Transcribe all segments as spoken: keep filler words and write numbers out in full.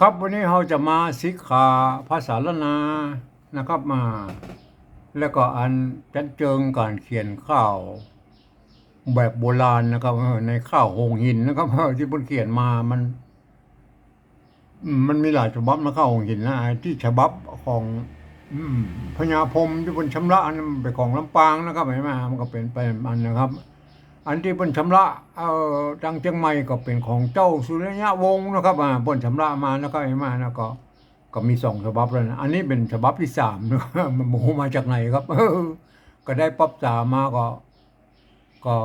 ครับ วันนี้เฮาจะมาสิกขาภาษาล้านนานะครับ มา แล้วก็อันจัดเจิงก๋านเขียนข่าวแบบโบราณนะครับ เออ ในข่าวโฮงหินนะครับ เออ ตี้เปิ้นเขียนมา มัน อืม มันมีหลายฉบับนะ ข่าวโฮงหินนะ ไอ้ตี้ฉบับของ อืม พญาพรหมตี้เปิ้นชำระ อันนั้นเป๋นของลำปางนะครับ หันก่อ มันก็เป๋นไปอันนะครับ อันตี้เปิ้นชำระ เอ่อ ตางเจียงใหม่ก็เป๋นของเจ้าสุริยวงศ์นะครับ อ่า เปิ้นชำระมานะครับ หันก่อ ก็มีสองฉบับแล้วนะ อันนี้เป๋นฉบับตี้สามนะครับ มันบ่ฮู้มาจากไหนครับ เออ ก็ได้ปรับษามาก็ ก็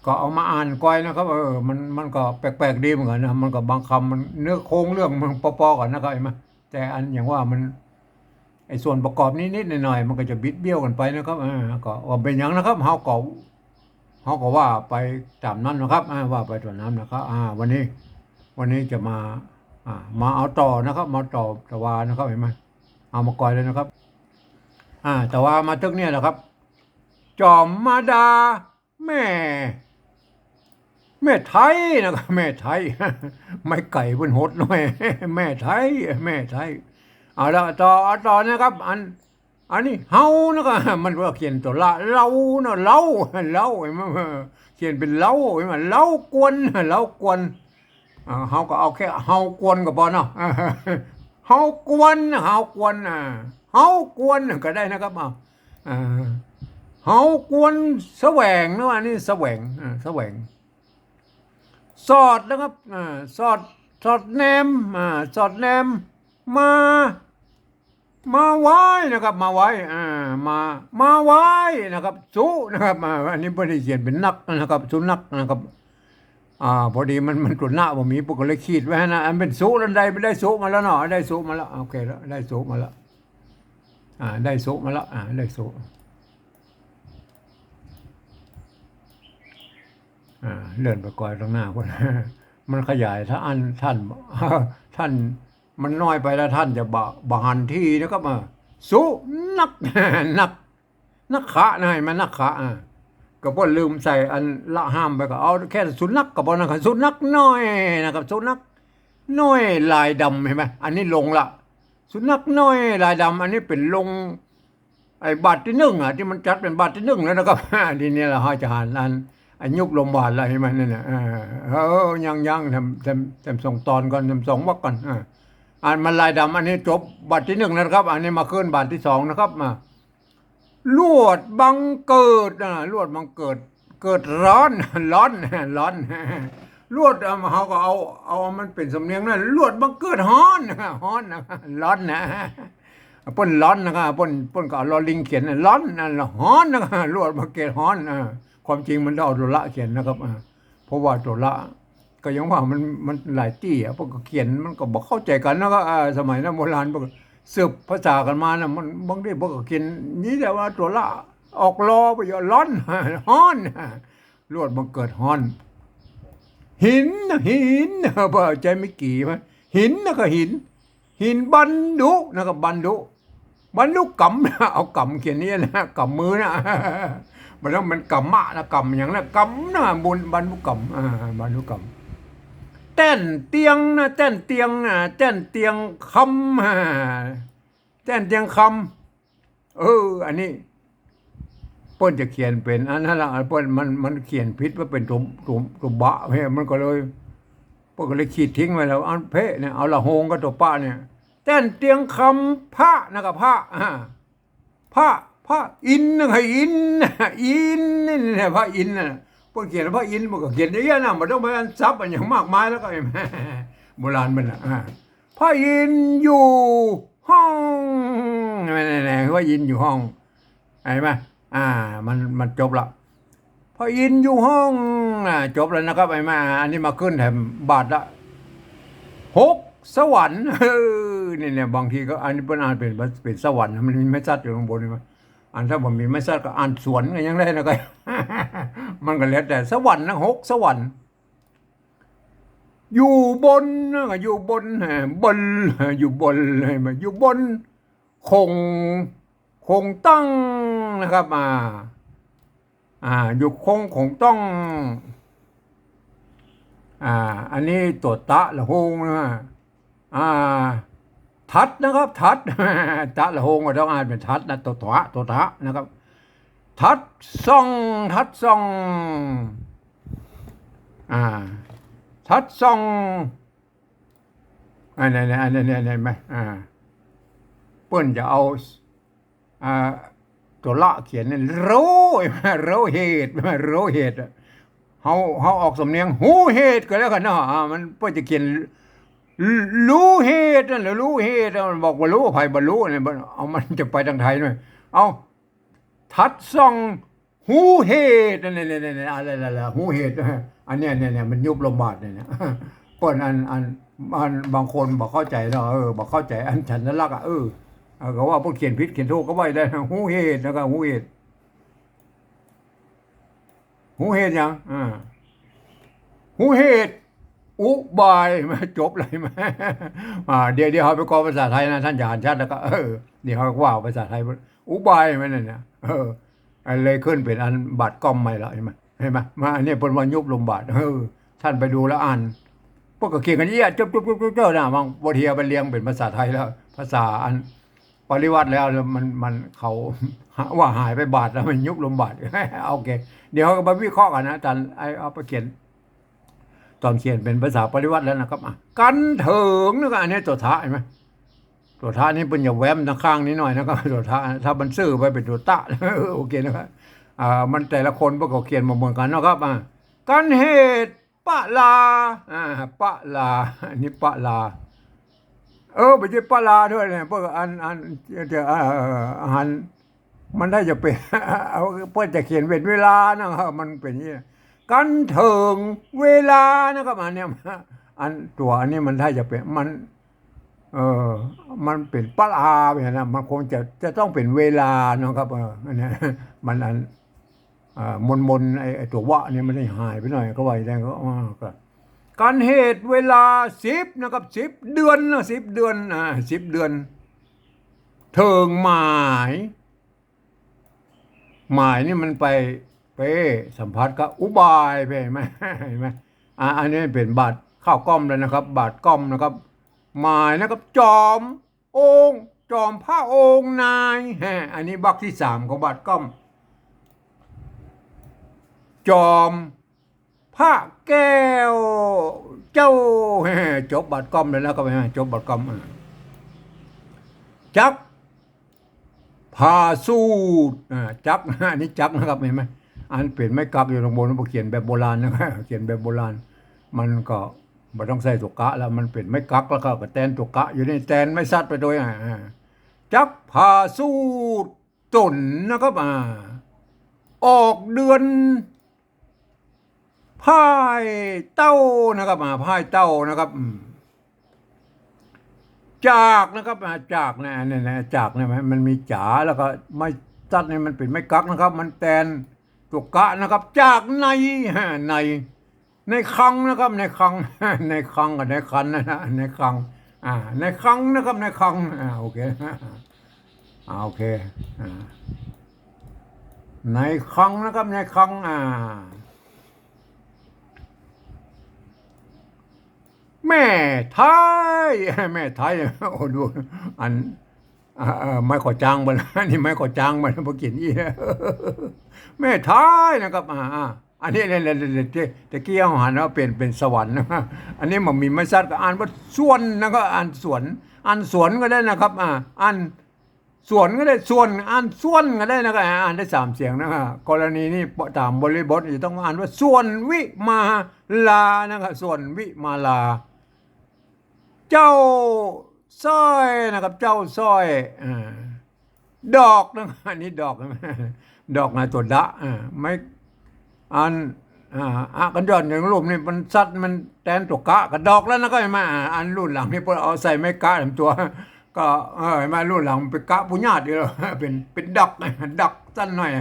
ก็เอามาอ่านก่อยนะครับ เออ มัน มันก็แปลกๆ ดีเหมือนกั๋นนะ มันก็บางกำมันเนื้อโครงเรื่องมันปอๆ กั๋นนะครับ หันก่อ แต่อันอย่างว่ามัน ไอ้ส่วนประกอบนิดๆ หน่อยๆ มันก็จะบิดเบี้ยวกั๋นไปนะครับ เออ ก็ว่าเป๋นหยังนะครับ เฮาก็ เฮาก็ว่าไปต๋ามนั้นนะครับ อ่า ว่าไปต๋ามนั้นนะครับ อ่า วันนี้ วันนี้จะมา อ่า มาเอาต่อนะครับ มาต่อตะวานะครับ หันก่อ เอามาก่อยเลยนะครับ อ่า ตะวามาตึกเนี่ยนะครับ จ๋อมมาดา แม่ แม่ไท้นะครับ แม่ไท้ ไม้ไก่เปิ้นหดหน่อย แม่ไท้ แม่ไท้ เอาละ ต่อ เอาต่อนะครับ อัน อันนี้เฮานะครับ มันว่าเขียนตั๋วละ เล้านะ เล้า เล้า หันก่อ เขียนเป๋นเล้า หันก่อ เล้ากวน เล้ากวน อ่า เฮาก็เอาแค่เฮากวนก็ปอเนาะ เฮากวน เฮากวน อ่า เฮากวนก็ได้นะครับ อ่า อ่า เฮากวนแสวงนะ อันนี้แสวง อ่า แสวง สอดนะครับ อ่า สอด สอดแนม อ่า สอดแนม มา มาไหว้นะครับ มาไหว้ อ่า มา มาไหว้นะครับ สุนะครับ อ่า อันนี้บ่ได้เขียนเป๋นนักนะครับ สุนัขนะครับ อ่า พอดีมัน มันตั๋วนะบ่มี เปิ้นก็เลยขีดไว้หั้นนะ อันเป๋นสุแล้ว ได้ ได้สุมาแล้วเนาะ ได้สุมาแล้ว โอเคแล้ว ได้สุมาแล้ว อ่า ได้สุมาแล้ว อ่า ได้สุ อ่า เลื่อนไปก่อยตางหน้าพุ้น มันขยาย ถ้าอั้น ต้าน ต้าน มันน้อยไปแล้ว ต้านจะบ่ บ่หันตี้นะครับ อ่า สุนัข นัก นักขะนะ หันก่อ นักขะ อ่า ก็เปิ้นลืมใส่อันละห้ามไป ก็เอาแค่สุนัขก็ปอนะครับ สุนัขน้อยนะครับ สุนัขน้อยลายดำ หันก่อ อันนี้ลงละ สุนัขน้อยลายดำ อันนี้เป๋นลง ไอ้บาทตี้นึ่งอะ ตี้มันจัดเป๋นบาทตี้นึ่งแล้วนะครับ ทีนี้ละเฮาจะหันอัน อันยุบลงบาทละ หันก่อ นั่นน่ะ เออ เออ ยัง ยัง แถม แถม แถมสองตอนก่อน แถมสองวรรคก่อน อ่า อันมันลายดำ อันนี้จบบาทตี้นึ่งแล้วนะครับ อันนี้มาขึ้นบาทตี้สองนะครับ มา ลวดบังเกิด อ่า ลวดบังเกิด เกิดฮ้อน ฮ้อน ฮ้อน ลวด อ่า เฮาก็เอา เอามันเป๋นสำเนียงนะ ลวดบังเกิดฮ้อน ฮ้อนนะ ฮ้อนนะ เปิ้นฮ้อนนะครับ เปิ้น เปิ้นก็เอาลอลิงเขียนนะ ฮ้อนนะ ฮ้อนนะ ลวดบังเกิดฮ้อน อ่า ความจริงมันต้องเอาตั๋วละเขียนนะครับ อ่า เพราะว่าตั๋วละ ก็ยังว่ามัน มันหลายตี้อะ เปิ้นก็เขียน มันก็บ่เข้าใจ๋กั๋นนะ ก็ อ่า สมัยนั้นโบราณเปิ้นก็สืบภาษากั๋นมานะ มัน บางตี้เปิ้นก็เขียนนี่แหละว่าตั๋วละ ออกลอไปเยาะ ฮ้อน ฮ้อน ลวดบังเกิดฮ้อน หินนะ หินนะ บ่ใจ้ไม้กี่มา หินนะก็หิน หินบรรดุนะครับ บรรดุ บรรลุก๋ำ เอาก๋ำเขียนนี่นะ ก๋ำมือนะ มันต้อง มันก๋ำมะนะ ก๋ำอย่างนะ ก๋ำนะ บุญ บรรลุก๋ำ อ่า บรรลุก๋ำ แต้นเตียงนะ แต้นเตียงนะ แต้นเตียงคำ อ่า แต้นเตียงคำ เออ อันนี้ เปิ้นจะเขียนเป๋นอันนั้นละ อันเปิ้นมัน มันเขียนผิดว่าเป๋นตั๋ว ตั๋ว ตั๋วบะ เฮ้ย มันก็เลย เปิ้นก็เลยขีดทิ้งไว้แล้ว อันเป๊ะเนี่ย เอาละโฮงกับตั๋วปะเนี่ย แต้นเตียงคำ พระนะครับ พระ อ่า พระ พระอินทร์นะครับ อินทร์ อินทร์นี่แหละ พระอินทร์น่ะ เปิ้นเขียนพระอินทร์ เปิ้นก็เขียนอย่างเงี้ยนะ บ่ต้องไปอันศัพท์อันหยังมากมายแล้วก็ โบราณมันน่ะ อ่า พระอินทร์อยู่ห้อง แน่ๆๆ พระอินทร์อยู่ห้อง หันก่อ อ่า มัน มันจบละ พระอินทร์อยู่ห้อง อ่า จบแล้วนะครับ หันก่อ อันนี้มาขึ้นแถมบาทละ หกสวรรค์ เออ นี่เนี่ย บางทีก็ อันนี้เปิ้นอ่านเป๋น เป๋นสวรรค์ มันมีไม้สัตว์อยู่ข้างบนนี่ อันถ้าบ่มีไม้สัตว์ก็อ่านสวนก็ยังได้นะครับ มันก็แล้วแต่ สวรรค์นะ หกสวรรค์ อยู่บนนะ อยู่บน อ่า บน อยู่บน หันก่อ อยู่บน คง คงต้องนะครับ อ่า อ่า อยู่คง คงต้อง อ่า อันนี้ตั๋วตะละหงนะ อ่า ทัดนะครับ ทัด ตะละหงก็ต้องอ่านเป๋นทัดนะ ตั๋วตะ ตั๋วตะนะครับ ทัดส่อง ทัดส่อง อ่า ทัดส่อง อันนี้ อันนี้ อันนี้ อันนี้ เห็นไหม อ่า เปิ้นจะเอา อ่า ตั๋วละเขียนเนี่ย โร โรเหตุ โรเหตุอะ เฮา เฮาออกสำเนียง ฮูเหตุก็แล้วกั๋นเนาะ อ่า มันเปิ้นจะเขียน ฮูเหตุนั่นแหละ ฮูเหตุอะ มันบอกบ่ฮู้ ใผบ่ฮู้เนี่ย เอา มันจะไปตางไทยหน่อย เอา ทัดส่อง ฮูเหตุ นั่น นั่น นั่น นั่น อะไร อะไร อะไร ฮูเหตุ อันเนี้ย เนี่ย เนี่ย มันยุบลมบาทเนี่ย เนี่ย เปิ้นอัน อัน อัน บางคนบ่เข้าใจ๋เนาะ เออ บ่เข้าใจ๋ อันฉันทลักษณ์อะ เออ เออ ก็ว่าเปิ้นเขียนผิดเขียนถูกก็ว่าได้นะ ฮูเหตุ แล้วก็ฮูเหตุ ฮูเหตุหยัง อ่า ฮูเหตุ อุบาย มา จบเลยมา อ่า เดี๋ยว เดี๋ยวเฮาไปกอภาษาไทยนะ ต้านจะหันชัดแล้วก็ เออ เดี๋ยวเฮาว่าภาษาไทย อุบายมันนั่นน่ะ เออ อันเลยขึ้นเป๋นอันบาทก้อมใหม่ละ หันก่อ หันก่อ มา อันนี้เปิ้นว่ายุบลมบาท เออ ต้านไปดูแล้วอ่าน เปิ้นก็เขียนกั๋นเยียะ จบ จบ จบ จบ จบ นะ บาง บางเตื้อไปเรียงเป๋นภาษาไทยแล้ว ภาษาอันปริวรรตแล้ว มัน มัน เขา ว่าหายไปบาทแล้ว มันยุบลมบาท โอเค เดี๋ยวเฮาก็มาวิเคราะห์กั๋นนะ อาจ๋ารย์ ไอ้ เอาไปเขียน ต๋อนเขียนเป๋นภาษาปริวรรตแล้วนะครับ อ่ะ กั๋นเถิงนะครับ อันนี้ตั๋วทะหันก่อ ตั๋วทะนี่เปิ้นจะแหวมตางข้างนิดหน่อยนะครับ ตั๋วทะ ถ้ามันซื่อไปเป๋นตั๋วตะ โอเคนะครับ อ่า มันแต่ละคนเปิ้นก็เขียนบ่เหมือนกั๋นนะครับ อ่า กั๋นเหตุ ปะลา อ่า ปะลา อันนี้ปะลา เออ บ่ใจ้ปะลาด้วยนะ เปิ้นอัน อัน จะ เอ่อ หัน มันได้จะเป๋น เอา เปิ้นจะเขียนเป๋นเวลานะครับ มันเป๋นอย่างนี้ กั๋นเถิงเวลานะครับ อันเนี้ย อันตั๋วอันนี้มันได้จะเป๋น มัน เออ มันเป๋นปะลาไปนะ มันคงจะ จะต้องเป๋นเวลานะครับ เออ อันเนี้ย มันอัน อ่า มนๆ ไอ้ ไอ้ตั๋ววะเนี่ยมันได้หายไปหน่อย ก็ว่าอย่างนั้นก็ อ่า ก็ กั๋นเหตุเวลาสิบนะครับ สิบเดือนนะ สิบเดือน อ่า สิบเดือน เถิงหมาย หมายนี่มันไป ไปสัมพันธ์กับอุบายไป หันก่อ หันก่อ อ่า อันนี้เป๋นบาทข้าวก้อมแล้วนะครับ บาทก้อมนะครับ หมายนะครับ จอม องค์ จอมพระองค์นาย แฮะ อันนี้วรรคที่สามของบาทก้อม จอมพระแก้วเจ้า แฮะ จบบาทก้อมแล้วนะครับ แฮะ จบบาทก้อม อ่า จักรผ่าสูตร อ่า จักร อันนี้จักรนะครับ หันก่อ อันเป๋นไม้กั๊กอยู่ตางบน เปิ้นเขียนแบบโบราณนะครับ เขียนแบบโบราณ มันก็ บ่ต้องใส่ตั๋วกะแล้ว มันเป๋นไม้กั๊กแล้วก็ ก็แตนตั๋วกะอยู่นี่ แตนไม้สัตว์ไปโดย อ่า อ่า จักรผ่าสูตรต๋นนะครับ อ่า ออกเดือน พ่ายเต้านะครับ อ่า พ่ายเต้านะครับ อืม จากนะครับ อ่า จากเนี่ย เนี่ย เนี่ย จากเนี่ย มัน มันมีจ๋า แล้วก็ไม้สัตว์เนี่ย มันเป๋นไม้กั๊กนะครับ มันแตนตั๋วกะนะครับ จากใน ฮะ ใน ในคลังนะครับ ในคลัง ในคลังกับในคันนะฮะ ในคลัง อ่า ในคลังนะครับ ในคลัง อ่า โอเค อ่า โอเค อ่า ในคลังนะครับ ในคลัง อ่า แม่ไท้ แม่ไท้ โอ้ ดู อัน อ่า เอ่อ ไม้ก่อจ๊างบ่ละ อันนี้ไม้ก่อจ๊างบ่ละ บ่เขียนอี้ แม่ไท้นะครับ อ่า อ่า อันนี้เนี่ย เนี่ย เนี่ย เนี่ย ตะ ตะกี้เฮาหันว่าเป๋น เป๋นสวรรค์นะ อันนี้มันมีไม้สัตว์ก็อ่านว่าส่วนนะ ก็อ่านสวน อ่านสวนก็ได้นะครับ อ่า อ่านสวนก็ได้ ส่วน อ่านส่วนก็ได้นะ ก็อ่านได้สามเสียงนะครับ กรณีนี้ต๋ามบริบทจะต้องอ่านว่าส่วนวิมาลานะครับ ส่วนวิมาลา เจ้าสร้อยนะครับ เจ้าสร้อย อ่า ดอกนะ อันนี้ดอกนะ ดอกนะ ตั๋วดะ อ่า ไม้ อัน อ่า อะ กั๋นย่อนอย่างลุ่มนี่ มันสัตว์มันแตนตั๋วกะกับดอกแล้วนะ ก็หันก่อ อ่า อันรุ่นหลังนี่เปิ้นเอาใส่ไม้กะเต็มตั๋ว ก็ เออ หันก่อ รุ่นหลังมันเป๋นกะปุญญาติอยู่แล้ว เป๋น เป๋นดอก ดอกสั้นหน่อย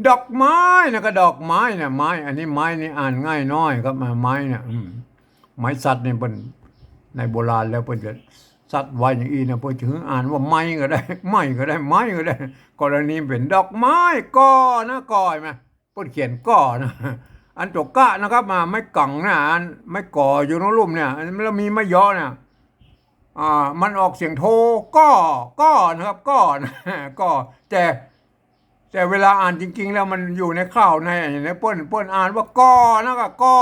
ดอกไม้นะ ก็ดอกไม้เนี่ย ไม้ อันนี้ไม้นี่อ่านง่ายน้อยครับ ไม้เนี่ย อืม ไม้สัตว์นี่เปิ้น ในโบราณแล้วเปิ้นจะสัตว์ไว้อย่างอี้นะ เปิ้นจะอ่านว่าไม้ก็ได้ ไม้ก็ได้ ไม้ก็ได้ กรณีเป๋นดอกไม้ ก่อนะ ก่อ หันก่อ เปิ้นเขียนก่อนะ อันตั๋วกะนะครับ อ่า ไม้กังนะ อันไม้ก่ออยู่ในลุ่มเนี่ย แล้วมีไม้เยาะเนี่ย อ่า มันออกเสียงโท ก้อ ก้อนะครับ ก้อนะ ก้อ แต่ แต่เวลาอ่านจริงๆ แล้วมันอยู่ในข่าวใน ในเปิ้น เปิ้นอ่านว่ากอนะ ก็กอ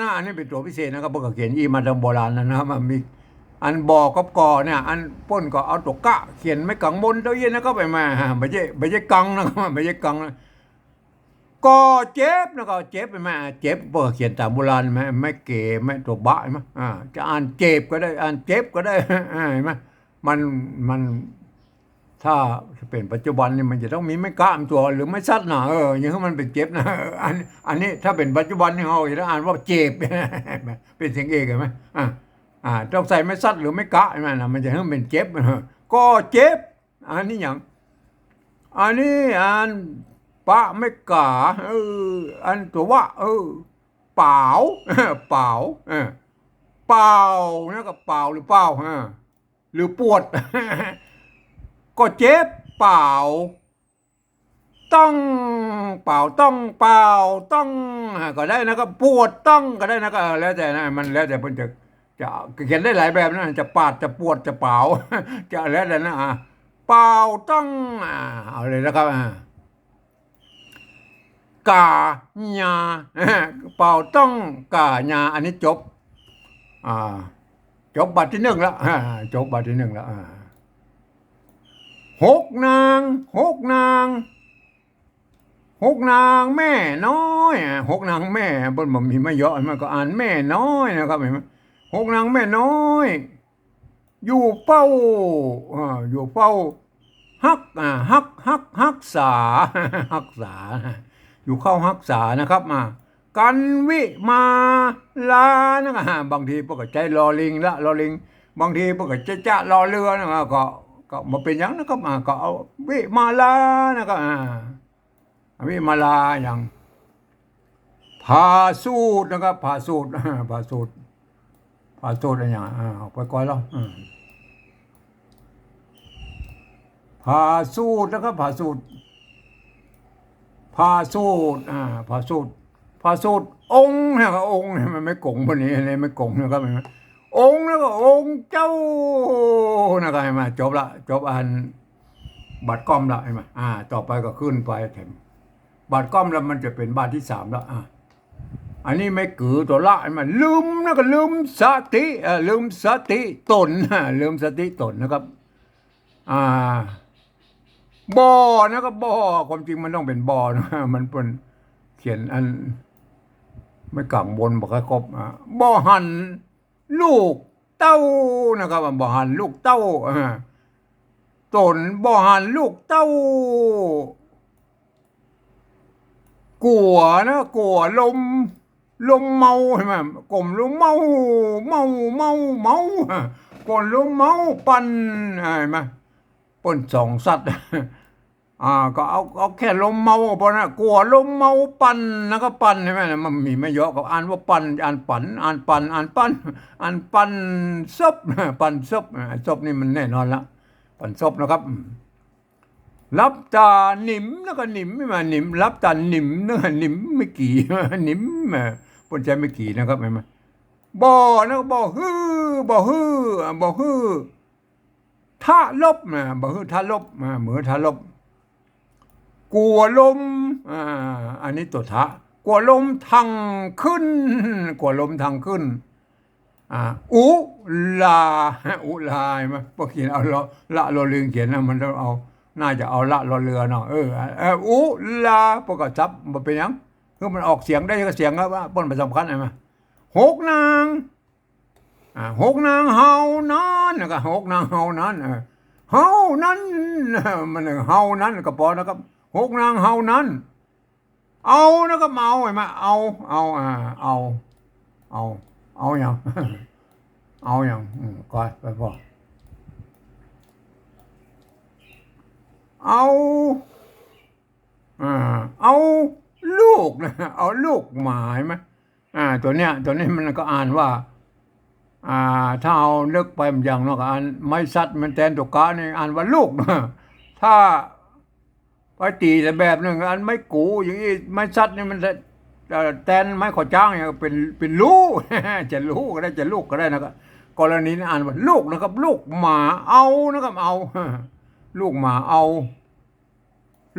นะ อันนี้เป๋นตั๋วพิเศษนะครับ เปิ้นก็เขียนอี้มาต๋ามโบราณนะนะ มันมี อันบอกับกอเนี่ย อันเปิ้นก็เอาตั๋วกะเขียนไม้กังบนเต้าอี้นะครับ ไอ้มา บ่ใจ้ บ่ใจ้กังนะครับ บ่ใจ้กังนะ กอเจ็บนะ กอเจ็บ ไอ้มา เจ็บ เปิ้นก็เขียนต๋ามโบราณ ไม้ ไม้เก๋ ไม้ตั๋วบะ ไอ้มา อ่า จะอ่านเจ็บก็ได้ อ่านเจ็บก็ได้ อ่า เห็นไหม มัน มัน ถ้าเป๋นปัจจุบันนี่มันจะต้องมีไม้กะตั๋ว หรือไม้สัตว์นะ เออ อย่างนี้มันเป๋นเจ็บนะ เออ อัน อันนี้ถ้าเป๋นปัจจุบันนี่เฮาจะต้องอ่านว่าเจ็บ เป๋นเสียงเอก เห็นไหม อ่า อ่า ต้องใส่ไม้สัตว์หรือไม้กะ ไอ้มานะ มันจะหื้อเป๋นเจ็บ กอเจ็บ อันนี้หยัง อันนี้อันปะไม้ก๋า เออ อันตั๋ววะ เออ ป๋าว ป๋าว เออ ป๋าวนะ ก็ป๋าวหรือเป๋า ฮะ หรือปวด ก็เจ็บ ป๋าว ต๊อง ป๋าวต๊อง ป๋าวต๊อง อ่า ก็ได้นะ ก็ปวดต๊องก็ได้นะ ก็แล้วแต่นะ มันแล้วแต่เปิ้นจะ จะเขียนได้หลายแบบนะ จะปาด จะปวด จะป๋าว จะแล้วแต่นะ อ่า ป๋าวต๊อง อ่า เอาเลยนะครับ อ่า ก๋าญา ป๋าวต๊องก๋าญา อันนี้จบ อ่า จบบาทตี้นึ่งละ อ่า จบบาทตี้นึ่งละ อ่า หกนาง หกนาง หกนางแม่น้อย อ่า หกนางแม่ เปิ้นบ่มีไม้เยาะ มันก็อ่านแม่น้อยนะครับ เห็นไหม หกนางแม่น้อย อยู่เฝ้า อ่า อยู่เฝ้า ฮัก อ่า ฮัก ฮัก ฮักษา ฮักษา อยู่เฝ้าฮักษานะครับ อ่า กันวิมาลานะครับ อ่า บางทีเปิ้นก็ใจ๊ลอลิงละ ลอลิง บางทีเปิ้นก็ใจ๊จะลอเรือนะครับ ก็ ก็บ่เป๋นหยังนะครับ อ่า ก็เอาวิมาลานะครับ อ่า วิมาลาอย่าง ผาสูตรนะครับ ผาสูตร ผาสูตร ผาสูตรอะหยัง อ่า เอาไปก่อนแล้ว อืม ผาสูตรนะครับ ผาสูตร ผาสูตร อ่า ผาสูตร ผาสูตรองค์นะครับ องค์เนี่ยมันไม้ก๋งพวกนี้ อันนี้ไม้ก๋งนะครับ เห็นไหม องค์แล้วก็องค์เจ้านะครับ เห็นไหม จบละ จบอันบาทก้อมละ เห็นไหม อ่า ต่อไปก็ขึ้นไปแถม บาทก้อมแล้วมันจะเป๋นบาทตี้สามแล้ว อ่ะ อันนี้ไม้กือตั๋วละ มันลืมนะ ก็ลืมสติ เอ่อ ลืมสติต๋น ลืมสติต๋นนะครับ อ่า บ่อนะ ก็บ่อ ความจริงมันต้องเป๋นบ่อนะ มันเป๋นเขียนอันไม้ก๋างบนบ่ค่อยครบ อ่า บ่หัน ลูกเต้านะครับ บ่หันลูกเต้า อ่า ต๋นบ่หันลูกเต้า กั๋วนะ กั๋วลม ลมเมา เห็นไหม ก๋มลมเมา เมา เมา เมา ก๋มลมเมาปั่น อ่า เห็นไหม เปิ้นสองสัตว์ อ่า ก็เอา เอาแค่ลมเมาพอนะ กั๋วลมเมาปั่นนะ ก็ปั่น ใช่ไหม มันมีไม้เยาะ ก็อ่านว่าปั่น อ่านปั่น อ่านปั่น อ่านปั่น อ่านปั่นศพ ปั่นศพ อ่า ศพนี่มันแน่นอนละ ปั่นศพนะครับ อืม หลับต๋าหนิมนะ ก็หนิม ใช่ไหม หนิม หลับต๋าหนิมนะ หนิมไม้กี่ หนิม อ่า เปิ้นใจ๊ไม้กี่นะครับ เห็นไหม บ่อนะ บ่อฮื้อ บ่อฮื้อ อ่า บ่อฮื้อ ทะลบ อ่า บ่อฮื้อทะลบ อ่า บ่อฮื้อทะลบ กั๋วลม อ่า อันนี้ตั๋วทะ กั๋วลมทั่งขึ้น กั๋วลมทั่งขึ้น อ่า อุลา อุลา เห็นไหม พอเขียนเอาละ ละ ลอลิงเขียนนะ มันต้องเอา น่าจะเอาละ ลอเรือเนาะ เออ เออ อุลา พวกก็ซับ บ่เป๋นหยัง คือมันออกเสียงได้ก็เสียงก็ว่า เปิ้นบ่สำคัญ เห็นไหม หกนาง อ่า หกนางเฮานั้น แล้วก็หกนางเฮานั้น เออ เฮานั้น มันเฮานั้นก็ปอนะครับ หกนางเฮานั้น เอานะครับ เอา เห็นไหม เอา เอา อ่า เอา เอา เอาหยัง เอาหยัง อืม ก็ไปพอ เอา อ่า เอาลูกนะ เอาลูกหมา เห็นไหม อ่า ตั๋วเนี้ย ตั๋วนี้มันก็อ่านว่า อ่า ถ้าเอาลึกไปมันอย่างเนาะ อ่านไม้สัตว์มันแตนตั๋วกะนี่อ่านว่าลูกนะ ถ้าไปตี๋แต่แบบนึ่ง อันไม้กูอย่างอี้ ไม้สัตว์นี่มันจะ เอ่อ แตนไม้ขอจ้างเนี่ย เป๋น เป๋นลู่ จะลู่ก็ได้ จะลุกก็ได้นะครับ กรณีนี้อ่านว่าลุกนะครับ ลุกหมาเอานะครับ เอา ลุกหมาเอา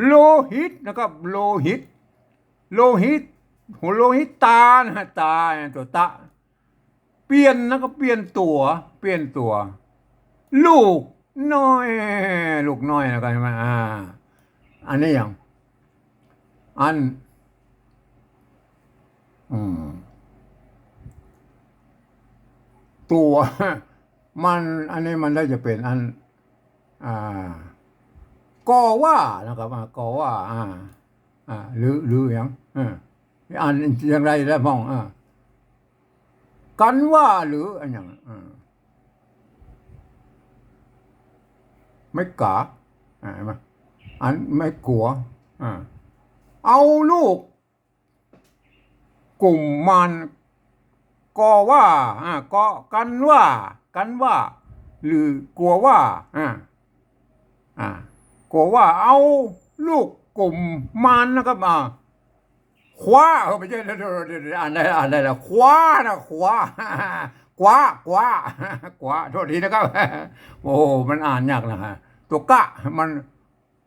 โลหิตนะครับ โลหิต โลหิต โลหิตตานะ ตา ตั๋วตะ เปลี่ยนนะครับ เปลี่ยนตั๋ว เปลี่ยนตั๋ว ลูกน้อย ลูกน้อยนะครับ ใช่ไหม อ่า อันนี้อย่าง อัน อืม ตั๋ว มัน อันนี้มันได้จะเป๋นอัน อ่า กอว่านะครับ อ่า กอว่า อ่า อ่า หรือ หรืออย่าง อ่า อ่านอย่างไรแล้วพ่อง อ่า กั๋นว่าหรืออันอย่าง อ่า ไม้ก๋า อ่า เห็นไหม อันไม้กั๋ว อ่า เอาลูก กุมมาร กอว่า อ่า กอ กั๋นว่า กั๋นว่า หรือกั๋วว่า อ่า อ่า กั๋วว่า เอาลูกกุมมารนะครับ อ่า คว้า เออ ไม่ใช่ เดี๋ยว เดี๋ยว เดี๋ยว อ่านได้ อ่านได้แล้ว คว้านะ คว้า คว้า คว้า คว้า โทษทีนะครับ โอ้ มันอ่านยากนะฮะ ตั๋วกะ มัน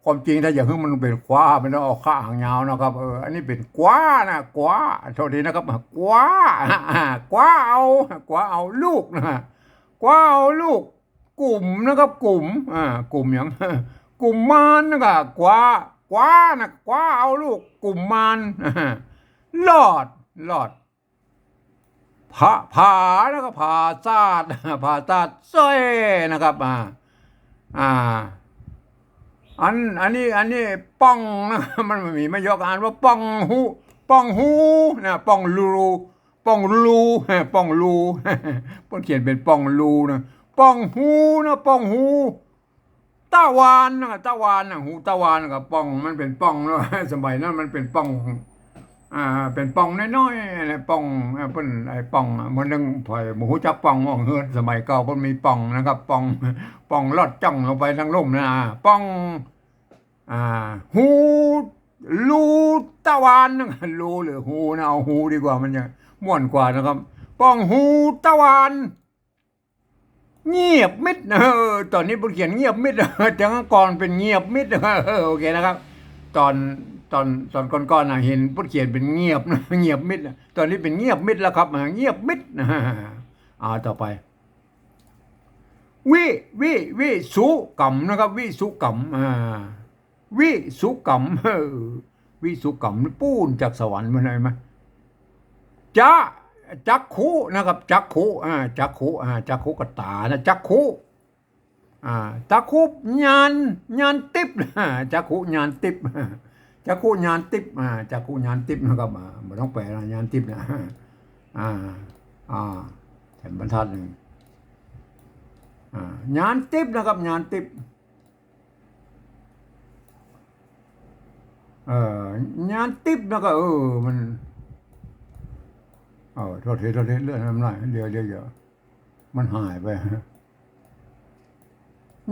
ความจริงถ้าอยากหื้อมันเป๋นคว้า มันต้องเอาขะหางยาวนะครับ เออ อันนี้เป๋นคว้านะ คว้า โทษทีนะครับ คว้า คว้าเอา คว้าเอาลูกนะ คว้าเอาลูก กุ๋มนะครับ กุ๋ม อ่า กุ๋มอย่าง กุมมารนะครับ คว้า คว้านะ คว้าเอาลูกกุมมาร รอด รอด ผา ผานะครับ ผาซาด ผาซาดสร้อยนะครับ อ่า อ่า อัน อันนี้ อันนี้ป่องนะ มันมีมาหยอกอ่านว่าป่องฮู ป่องฮูนะ ป่องรู ป่องรู ป่องรู เปิ้นเขียนเป๋นป่องรูนะ ป่องฮูนะ ป่องฮู ตะวานนะ ตะวานนะ ฮูตะวานกับป่อง มันเป๋นป่องเนาะ สมัยนั้นมันเป๋นป่อง อ่า เป๋นป่องน้อยๆ นะ ป่อง อ่า เปิ้น ไอ้ป่อง อ่ะ มันยังผ่อยบ่ฮู้จักป่อง มองเฮือน สมัยเก่าเปิ้นมีป่องนะครับ ป่อง ป่องลอดจ้องลงไปตางลุ่มนะ อ่า ป่อง อ่า ฮู รูตะวานนะ รูหรือฮูนะ เอาฮูดีกว่า มันจะม่วนกว่านะครับ ป่องฮูตะวาน เงียบมิด เออ ต๋อนนี้เปิ้นเขียนเงียบมิด แต่ก่อนเป๋นเงียบมิด เออ โอเคนะครับ ต๋อน ต๋อน ต๋อนก่อนๆ น่ะ หันเปิ้นเขียนเป๋นเงียบนะ เงียบมิดนะ ต๋อนนี้เป๋นเงียบมิดแล้วครับ อ่า เงียบมิดนะ อ่า ต่อไป วิ วิ วิสุกัมนะครับ วิสุกัม อ่า วิสุกัม เออ วิสุกัม ปู๊นจากสวรรค์มาเลยไหม จะ จักขุนะครับ จักขุ อ่า จักขุ อ่า จักขุกับต๋านะ จักขุ อ่า จักขุ ญาณ ญาณติ๊บ จักขุ ญาณติ๊บ จักขุ ญาณติ๊บ อ่า จักขุ ญาณติ๊บนะครับ อ่า บ่ต้องแปลนะ ญาณติ๊บนะ อ่า อ่า แถมบรรทัดนึ่ง อ่า ญาณติ๊บนะครับ ญาณติ๊บ เออ ญาณติ๊บนะก็ เออ มัน เออ โทษที โทษที เลื่อนน้ำลาย เดี๋ยว เดี๋ยว เดี๋ยว มันหายไป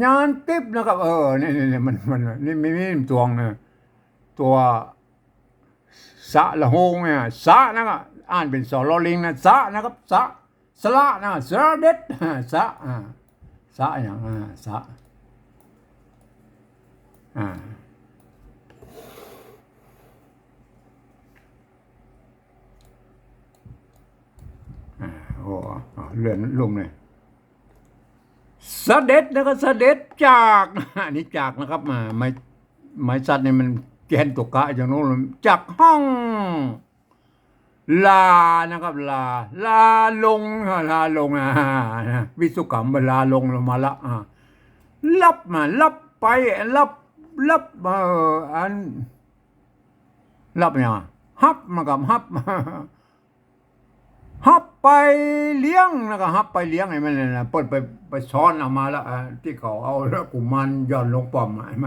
ญาณติ๊บนะครับ เออ นี่ นี่ นี่ มัน มัน นี่ มี มีตวงนะ ตั๋ว สะละโฮงเนี่ย สะนะก็อ่านเป๋น ส ลอ ลิงนะ สะนะครับ สะ สละนะ สะเด็ด สะ อ่า สะอย่าง อ่า สะ อ่า อ่า โอ้ อ่า เลื่อนลุ่มเลย เสด็จนะก็เสด็จจาก อันนี้จากนะครับ อ่า ไม้ ไม้สัตว์นี่มันแกนตั๋วกะอย่างโน้น จากห้อง ลานะครับ ลา ลาลง ลาลง อ่า วิสุกัม ลาลง ลงมาละ อ่า ลับมา ลับไป ลับ ลับ เอ่อ อัน ลับเนี่ย ฮับมากับ ฮับ ฮับไปเลี้ยงนะก็ ฮับไปเลี้ยง ไอ้มันน่ะ เปิ้นไป ไปซ้อนเอามาละ อ่า ตี้เขาเอาละกุมารหย่อนลงป๋อม เห็นไหม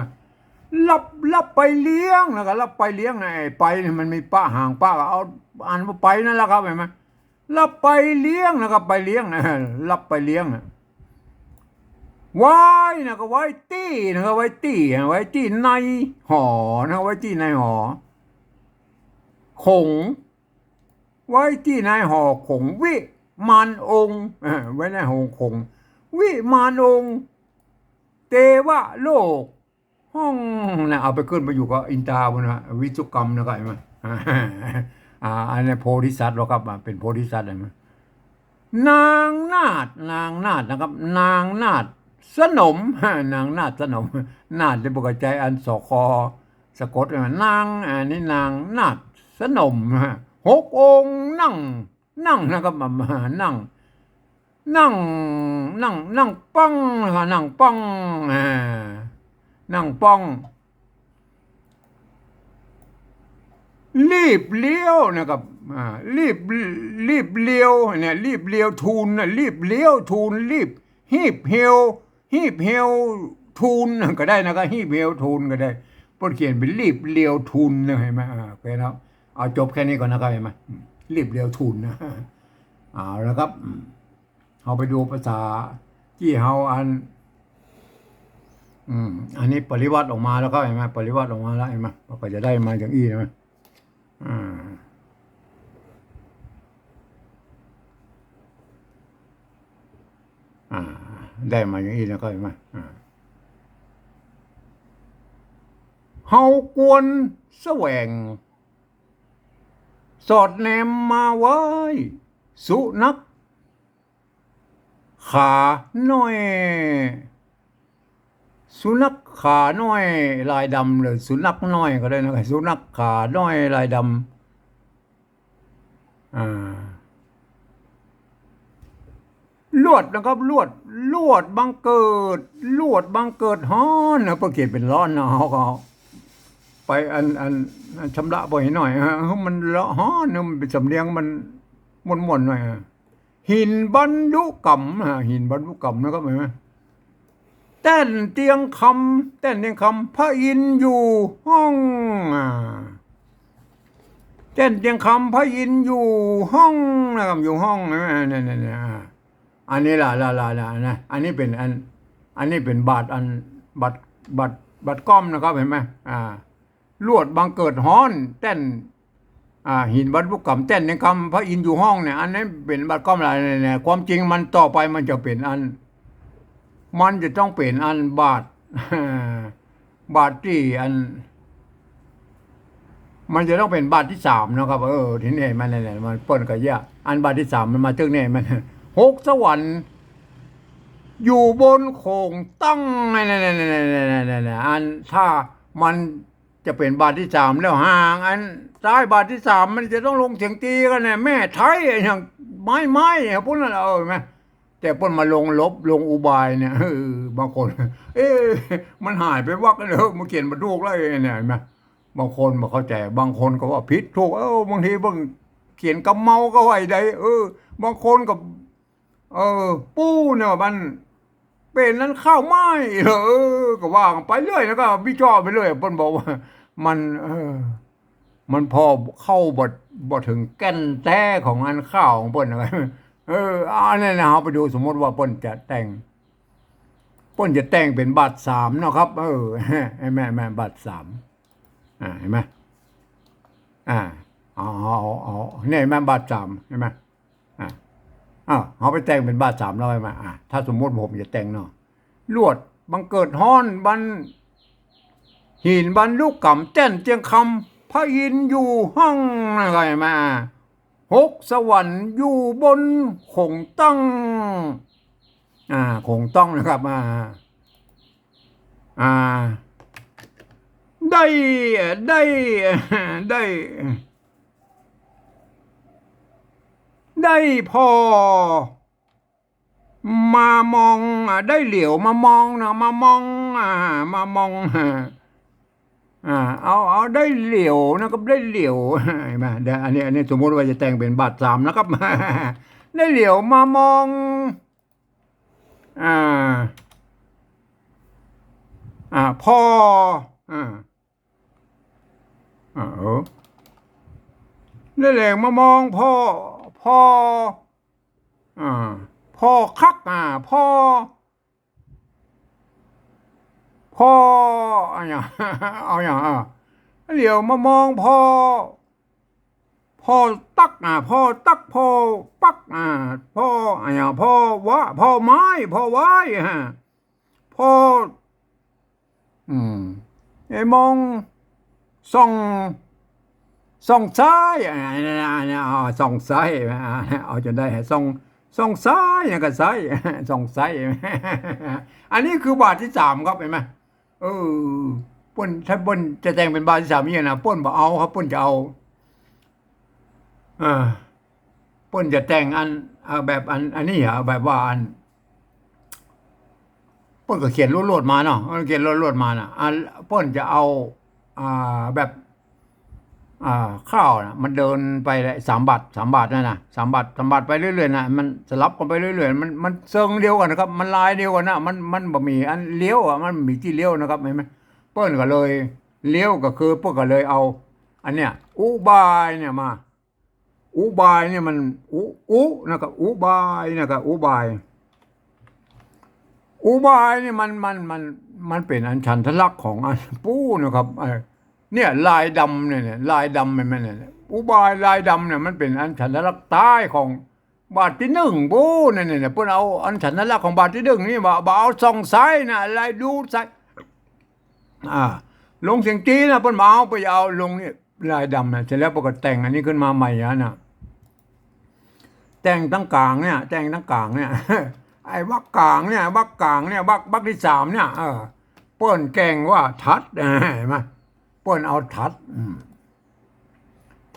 ลับ ลับไปเลี้ยงนะก็ ลับไปเลี้ยงนะ ไอ้ไปนี่มันมีปะหางปะ เอาอ่านว่าไปนั่นละครับ เห็นไหม ลับไปเลี้ยงนะก็ ไปเลี้ยงนะ ลับไปเลี้ยงนะ ไว้นะก็ ไว้ตี้นะก็ ไว้ตี้ ไว้ตี้ในหอนะ ไว้ตี้ในหอ ขง ไว้ตี้ในหอขงวิมานองค์ เออ ไว้ในหอขงวิมานองค์ เตวโลก ห้องนะ เอาไปขึ้นไปอยู่กับอินตาพุ้นนะ วิศวกรรมนะครับ หันก่อ อ่า อันนี้โพธิสัตว์แล้วครับ อ่า เป๋นโพธิสัตว์ หันก่อ นางนาถ นางนาถนะครับ นางนาถสนม นางนาถสนม นาถเป๋นภาษาไตย อัน สค สะกด นาง อันนี้นางนาถสนม หกองค์นั่ง นั่งนะครับ มา มานั่ง นั่ง นั่ง นั่งป้องนะครับ นั่งป้อง อ่า นั่งป้อง ลีบเลี้ยวนะครับ อ่า ลีบ ลีบเลี้ยวเนี่ย ลีบเลี้ยวทูลนะ ลีบเลี้ยวทูล ลีบ ฮีบเหียว ฮีบเหียวทูลก็ได้นะครับ ฮีบเหียวทูลก็ได้ เปิ้นเขียนเป๋นลีบเลี้ยวทูลนะ หันก่อ อ่า โอเคนะครับ เอาจบแค่นี้ก่อนนะครับ หันก่อ อืม ลีบเลี้ยวทูลนะ เอาละครับ อืม เฮาไปดูภาษาตี้เฮาอัน อืม อันนี้ปริวรรตออกมาแล้วครับ หันก่อ ปริวรรตออกมาแล้ว หันก่อ มันก็จะได้มาอย่างอี้นะ อ่า อ่า ได้มาอย่างอี้แล้วก็หันก่อ อ่า เฮาควรแสวง สอดแนมมาไหว้ สุนัขขาน้อย สุนัขขาน้อยลายดำ หรือสุนัขน้อยก็ได้นะ สุนัขขาน้อยลายดำ อ่า ลวดนะครับ ลวด ลวดบังเกิด ลวดบังเกิดฮ้อนนะ เปิ้นเขียนเป๋นร้อนนะ เฮาก็ไปอัน อัน อันชำระบ่อยหน่อย ฮะ มันละฮ้อนนะ มันเป๋นสำเนียงมันม่วนๆหน่อยอะ หินบรรลุกรรม ฮะ หินบรรลุกรรมนะครับ หันก่อ แต้นเตียงคำ แต้นเตียงคำ พระอินทร์อยู่ห้อง อ่า แต้นเตียงคำ พระอินทร์อยู่ห้องนะครับ อยู่ห้องนะ เนี่ย เนี่ย เนี่ย อ่า อันนี้ละ ละ ละ ละนะ อันนี้เป๋นอัน อันนี้เป๋นบาทอัน บาท บาท บาทก้อมนะครับ หันก่อ อ่า ลวดบังเกิดฮ้อน แต้น อ่า หินบรรลุกรรม แต้นเตียงคำ พระอินทร์อยู่ห้องเนี่ย อันนี้เป๋นบาทก้อมละ เนี่ย เนี่ย ความจริงมันต่อไปมันจะเป๋นอัน มันจะต้องเป๋นอันบาท บาทตี้อัน มันจะต้องเป๋นบาทตี้สามนะครับ เออ ทีนี้มันเนี่ย มันเปิ้นก็เยียะ อันบาทตี้สามมันมาเถิงนี่ มัน หกสวรรค์ อยู่บนโขงตั้ง เนี่ย เนี่ย อันถ้ามันจะเป๋นบาทตี้สามแล้ว ห่างอันซ้ายบาทตี้สาม มันจะต้องลงเสียงตีกั๋นเนี่ย แม่ไท้อย่างไม้ ไม้อะ พวกนั้น เออ หันก่อ แต่เปิ้นมาลงลบ ลงอุบายเนี่ย เออ บางคน เอ๊ะ มันหายไปวักแล้ว มันเขียนบ่ถูกแล้วเนี่ย หันก่อ บางคนบ่เข้าใจ๋ บางคนก็ว่าผิดถูก เออ บางทีเปิ้นเขียนกำเมาก็ว่าได้ เออ บางคนก็ เออ ปู้เนี่ยมันเป๋นอันข้าวไม้ เออ ก็ว่ากั๋นไปเรื่อย แล้วก็วิเคราะห์ไปเรื่อย เปิ้นบอกว่ามัน เออ มันผ่อเข้าบ่ บ่เถิงแก่นแต๊ของอันข้าวของเปิ้นนะ เออ อันนี้นะ เฮาไปดู สมมุติว่าเปิ้นจะแต่ง เปิ้นจะแต่งเป๋นบาทสามเนาะครับ เออ แม่น แม่น บาทสาม อ่า หันก่อ อ่า เอา เอา เอา เอา เนี่ย หันก่อ บาทสาม หันก่อ อ่า อ้าว เฮาไปแต่งเป๋นบาทสามแล้ว หันก่อ อ่า ถ้าสมมุติผมจะแต่งเนาะ ลวดบังเกิดฮ้อน บรร หินบรรลุกรรม แต้นเตียงคำ พระอินทร์อยู่ห้อง หันก่อ หันก่อ อ่า หกสวรรค์อยู่บนโขงตั้ง อ่า โขงตั้งนะครับ อ่า อ่า ได้ ได้ ได้ ได้ผ่อ มามอง อ่า ได้เหลียวมามองนะ มามอง อ่า มามอง อ่า อ่า เอา เอาได้เหลียวนะครับ ได้เหลียว หันก่อ เดี๋ยว อันนี้ อันนี้สมมุติว่าจะแต่งเป๋นบาทสามนะครับ ได้เหลียวมามอง อ่า อ่า ผ่อ อ่า อ่า เออ ได้เหลียวมามองผ่อ ผ่อ อ่า ผ่อคัก อ่า ผ่อ ผ่อ เอาหยัง เอาหยัง อ่า เหลียวมามองผ่อ ผ่อตั๊ก อ่า ผ่อตั๊ก ผ่อปั๊ก อ่า ผ่อ อ่า ผ่อวะ ผ่อไม้ ผ่อไว้ ฮะ ผ่อ อืม ไอ้มอง ส่อง ส่องซ้าย อ่า อันนี้ อันนี้ เอา ส่องซ้าย อ่า เอาจ๋นได้ ส่อง ส่องซ้าย อย่างกับซ้าย ส่องซ้าย อันนี้คือบาทตี้สามครับ หันก่อ เออ เปิ้น ถ้าเปิ้นจะแต่งเป๋นบาทตี้สามเนี่ยนะ เปิ้นบ่เอาครับ เปิ้นจะเอา อ่า เปิ้นจะแต่งอัน เอาแบบอัน อันนี้อะ แบบว่าอัน เปิ้นก็เขียนลวดๆ มาเนาะ เปิ้นเขียนลวดๆ มาน่ะ อัน เปิ้นจะเอา อ่า แบบ อ่า ข้าวน่ะ มันเดินไปแหละ สามบาท สามบาทนั่นน่ะ สามบาท สามบาทไปเรื่อยๆ น่ะ มันสลับกั๋นไปเรื่อยๆ มัน มันเซิงเดียวกั๋นนะครับ มันลายเดียวกั๋นน่ะ มัน มันบ่มีอันเลี้ยวอะ มันบ่มีตี้เลี้ยวนะครับ หันก่อ เปิ้นก็เลยเลี้ยว ก็คือเปิ้นก็เลยเอา อันเนี้ย อุบายเนี่ยมา อุบายเนี่ยมัน อุ อุ นะครับ อุบายนะครับ อุบาย อุบายเนี่ยมัน มัน มัน มันเป๋นอันฉันทลักษณ์ของอันปู้นะครับ เอ่อ เนี่ย ลายดำเนี่ย เนี่ย ลายดำมัน มันเนี่ย อุบายลายดำเนี่ย มันเป๋นอันฉันทลักษณ์ใต้ของบาทตี้นึ่งปู้เนี่ย เนี่ย เนี่ย เปิ้นเอาอันฉันทลักษณ์ของบาทตี้นึ่งนี่มา บ่เอาส่องซ้ายนะ ลายดูซ้าย อ่า ลงเสียงจีนนะ เปิ้นบ่เอา เปิ้นจะเอาลงเนี่ย ลายดำนะ เสร็จแล้วเปิ้นก็แต่งอันนี้ขึ้นมาใหม่อะนะ แต่งตังก๋างเนี่ย แต่งตังก๋างเนี่ย ไอ้วรรคก๋างเนี่ย วรรคก๋างเนี่ย วรรค วรรคตี้สามเนี่ย เออ เปิ้นแก่งว่าทัด หันก่อ เปิ้นเอาทัด อืม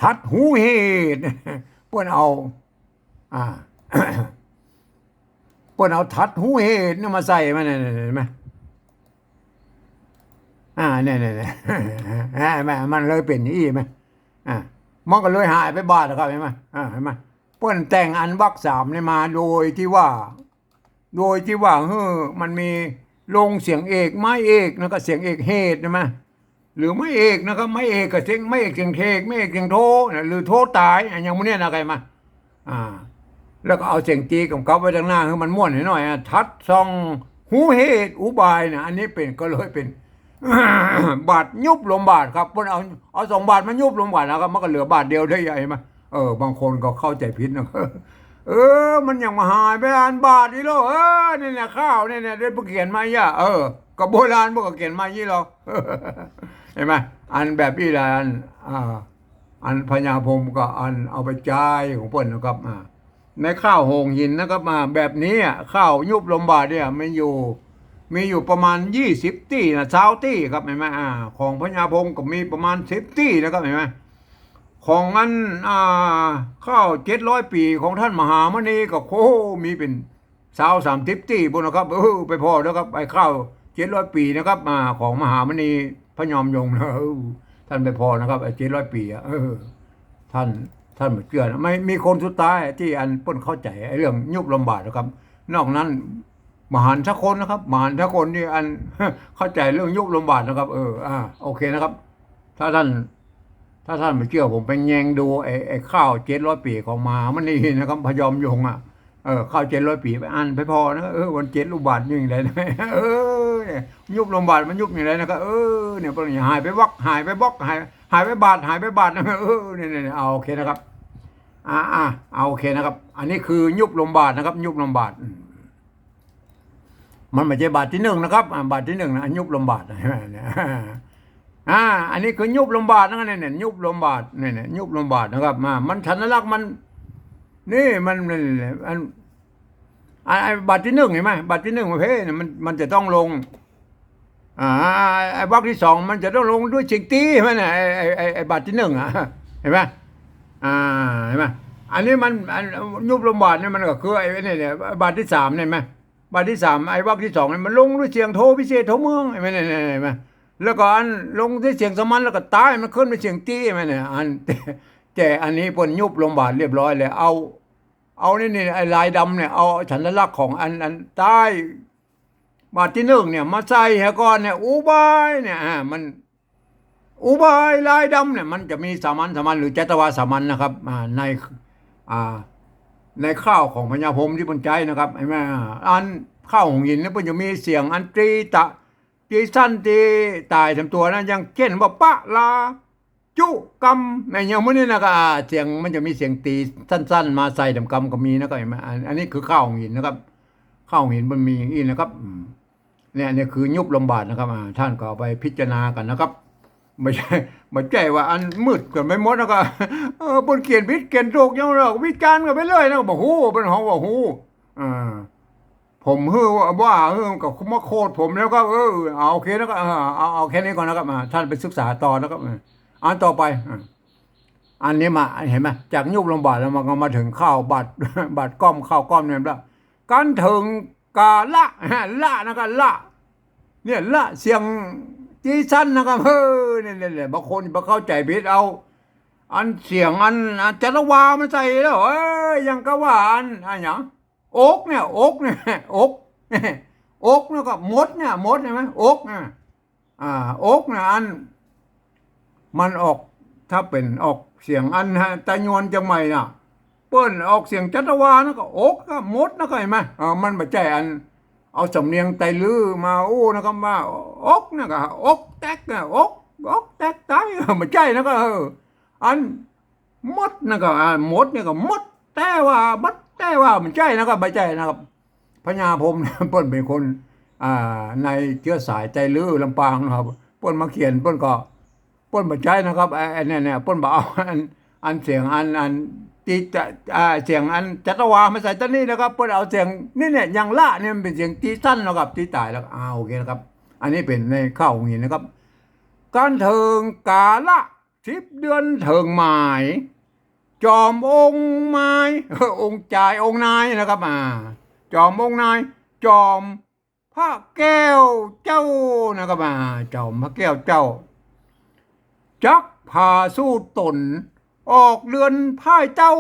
ทัดหูเหตุ เปิ้นเอา อ่า เปิ้นเอาทัดหูเหตุเนี่ยมาใส่มันเนี่ย หันก่อ อ่า เนี่ย เนี่ย เนี่ย หันก่อ มันเลยเป๋นอี้ หันก่อ อ่า มันก็เลยหายไปบาทอะครับ หันก่อ อ่า หันก่อ เปิ้นแต่งอันวรรคสามเนี่ยมาโดยตี้ว่า โดยตี้ว่า เฮ้อ มันมีลงเสียงเอกไม้เอก แล้วก็เสียงเอกเหตุ หันก่อ หรือไม้เอกนะครับ ไม้เอกกับเสียง ไม้เอกเสียงเอก ไม้เอกเสียงโทนะ หรือโทต๋าย อะ อย่างพวกเนี้ยนะ หันก่อ อ่า แล้วก็เอาเสียงจีกำกับไว้ตังหน้า หื้อมันม่วนหน่อยๆ อะ ทัดส่องหูเหตุอุบายนะ อันนี้เป๋น ก็เลยเป๋น บาทยุบรวมบาทครับ เปิ้นเอา เอาสองบาทมายุบรวมบาทนะครับ มันก็เหลือบาทเดียวได้ หันก่อ เออ บางคนก็เข้าใจ๋ผิดนะ เออ มันยังบ่หายไปอันบาทอี้ลอ เออ เนี่ย เนี่ย ข้าวเนี่ย เนี่ย ได้เปิ้นเขียนมาอี้อะ เออ ก็โบราณเปิ้นก็เขียนมาอี้ลอ หันก่อ อันแบบอี้ละ อัน อ่า อันพญาพรหมก็อันเอาไปใจ๊ของเปิ้นนะครับ อ่า ในข้าวโหงหินนะครับ อ่า แบบนี้อะ ข้าวยุบรวมบาทเนี่ย มันอยู่ มีอยู่ประมาณยี่สิบตี้นะ ซาวตี้ครับ หันก่อ อ่า ของพญาพรหมก็มีประมาณสิบตี้นะครับ หันก่อ ของอัน อ่า ข้าวเจ็ดร้อยปี๋ของท่านมหามณีก็ โอ้โห มีเป๋นซาวสามสิบตี้ปู้นนะครับ เออ ไปผ่อนะครับ ไอ้ข้าวเจ็ดร้อยปี๋นะครับ อ่า ของมหามณีพระยอมยงค์นะ เออ ท่านไปผ่อนะครับ ไอ้เจ็ดร้อยปี๋อะ เออ ท่าน ท่านบ่เจื้อนะ ไม่ มีคนสุดท้ายตี้อันเปิ้นเข้าใจ๋ไอ้เรื่องยุบรวมบาทนะครับ นอกนั้น บ่หันสักคนนะครับ บ่หันสักคนตี้อัน เข้าใจ๋เรื่องยุบรวมบาทนะครับ เออ อ่า โอเคนะครับ ถ้าท่าน ถ้าท่านบ่เจื้อผมไปแยงดูไอ้ ไอ้ข้าวเจ็ดร้อยปี๋ของมหามณีนะครับ พระยอมยงค์อะ เออ ข้าวเจ็ดร้อยปี๋ไปอั้นไปผ่อนะ เออ มันเจ็ดรวมบาทอยู่อย่างใดนะ เออ เนี่ย ยุบรวมบาทมันยุบอย่างใดนะครับ เออ เนี่ย พวกนี้หายไปวรรค หายไปวรรค หาย หายไปบาท หายไปบาทนะ เออ เนี่ย เนี่ย เนี่ย เอาโอเคนะครับ อ่า อ่า เอาโอเคนะครับ อันนี้คือยุบรวมบาทนะครับ ยุบรวมบาท อืม มันบ่ใจ้บาทตี้นึ่งนะครับ อ่า บาทตี้นึ่งนะ ยุบรวมบาทนะ อ่า อันนี้คือยุบรวมบาทนะครับ เนี่ย เนี่ย ยุบรวมบาท เนี่ย เนี่ย ยุบรวมบาทนะครับ อ่า มันฉันทลักษณ์มัน นี่มัน มัน อัน อัน ไอ้บาทตี้นึ่งหันก่อ บาทตี้นึ่งประเภทเนี่ย มัน มันจะต้องลง อ่า ไอ้วรรคตี้สองมันจะต้องลงด้วยเสียงตี๋หันก่อ ไอ้ ไอ้ ไอ้ ไอ้บาทตี้นึ่งอะ หันก่อ อ่า หันก่อ อันนี้มัน อัน ยุบรวมบาทเนี่ย มันก็คือไอ้เนี่ย เนี่ย บาทตี้สามหันก่อ บาทตี้สาม ไอ้วรรคตี้สองเนี่ย มันลงด้วยเสียงโทพิเศษโทเมือง หันก่อ เนี่ย เนี่ย หันก่อ แล้วก็อันลงด้วยเสียงสามัญ แล้วก็ต๋าย มันขึ้นเป็นเสียงตี๋ หันก่อ เนี่ย อัน แต่อันนี้เปิ้นยุบรวมบาทเรียบร้อยแล้ว เอา เอานี่ นี่ ไอ้ลายดำเนี่ย เอาฉันทลักษณ์ของอัน อันต๋าย บาทตี้นึ่งเนี่ย มาใส่หันก่อ เนี่ย อุบายเนี่ย อ่า มัน อุบายลายดำเนี่ย มันจะมีสามัญ สามัญ หรือจัตวาสามัญนะครับ อ่า ใน อ่า ในข้าวของพญาพรหมตี้เปิ้นใจ๊นะครับ หันก่อ อันข้าวโหงหินเนี่ย เปิ้นจะมีเสียงอันตรีตะ ตรีสั้น ตรีต๋ายสามตั๋วนะ อย่างเจ้นว่า ปะลา จุกำ แม่นอย่างมื้อนี้นะก็ อ่า เสียงมันจะมีเสียงตี๋สั้นๆ มาใส่ต๋ามกำก็มีนะ ก็หันก่อ อัน อันนี้คือข้าวหงส์หินนะครับ ข้าวหงส์หินมันมีอย่างอี้นะครับ อืม เนี่ย เนี่ยคือยุบลมบาดนะครับ อ่า ท่านก็เอาไปพิจารณากั๋นนะครับ บ่ใจ้ บ่ใจ้ว่าอันมืดกั๋นไปหมดนะก็ เออ เปิ้นเขียนผิดเขียนถูกหยังดอก วิจารณ์กั๋นไปเรื่อยนะ บ่ฮู้ เปิ้นฮ้องว่าฮู้ อ่า ผมหื้อว่า ว่าหื้อก็มาโขดผมแล้วก็ เออ เอาโอเคนะก็ เออ เอา เอาแค่นี้ก่อนนะครับ อ่า ท่านไปศึกษาต่อนะครับ อ่า อันต่อไป อ่า อันนี้มา หันก่อ จากยุบลมบาดแล้วมันก็มาเถิงข้าวบาด บาดก้อม ข้าวก้อมเนี่ยละ กั๋นเถิงกาละ ละนะก็ละ เนี่ย ละเสียงตี๋สั้นนะก็ เออ เนี่ย เนี่ย เนี่ย บางคนบ่เข้าใจ๋ผิดเอา อันเสียงอัน อันจัตวามาใส่แล้ว เอ้ย อย่างก็ว่าอัน อันหยัง อกเนี่ย อกเนี่ย อก อกเนี่ยก็มดเนี่ย มดใช่ไหม อกเนี่ย อ่า อกเนี่ย อัน มันออก ถ้าเป๋นออกเสียงอันฮะ ไตยวนเจียงใหม่น่ะ เปิ้นออกเสียงจัตวานะก็ อกก็มดนะก็ หันก่อ เออ มันบ่ใจ้อัน เอาสำเนียงไตลื้อมาอู้นะก็ว่า อกนะก็ อกแต๊กนะ อก อกแต๊กไต บ่ใจ้นะก็ เออ อัน มดนะก็ อ่า มดเนี่ยก็มด แต่ว่า มด แต่ว่า บ่ใจ้นะก็ บ่ใจ้นะครับ พญาพรหม เปิ้นเป๋นคน อ่า ในเจื๊อสายไตลื้อลำปางนะครับ เปิ้นมาเขียน เปิ้นก็ เปิ้นบ่ใจ้นะครับ ไอ้ ไอ้เนี่ย เนี่ย เปิ้นบ่เอาอัน อันเสียงอัน อันตี๋จะ อ่า เสียงอันจัตวามาใส่ต๋อนนี้นะครับ เปิ้นเอาเสียงนี่เนี่ย อย่างละเนี่ยมันเป๋นเสียงตี๋สั้นนะครับ ตี๋ต๋ายแล้ว อ่า โอเคนะครับ อันนี้เป๋นในข้าวหงส์หินนะครับ กั๋นเถิงกาละ สิบเดือนเถิงหมาย จ๋อมองค์หมาย เออ องค์จายองค์นายนะครับ อ่า จ๋อมองค์นาย จ๋อมพระแก้วเจ้านะครับ อ่า จ๋อมพระแก้วเจ้า จักผ่าสูตรต๋น ออกเฮือนพ่ายเต้า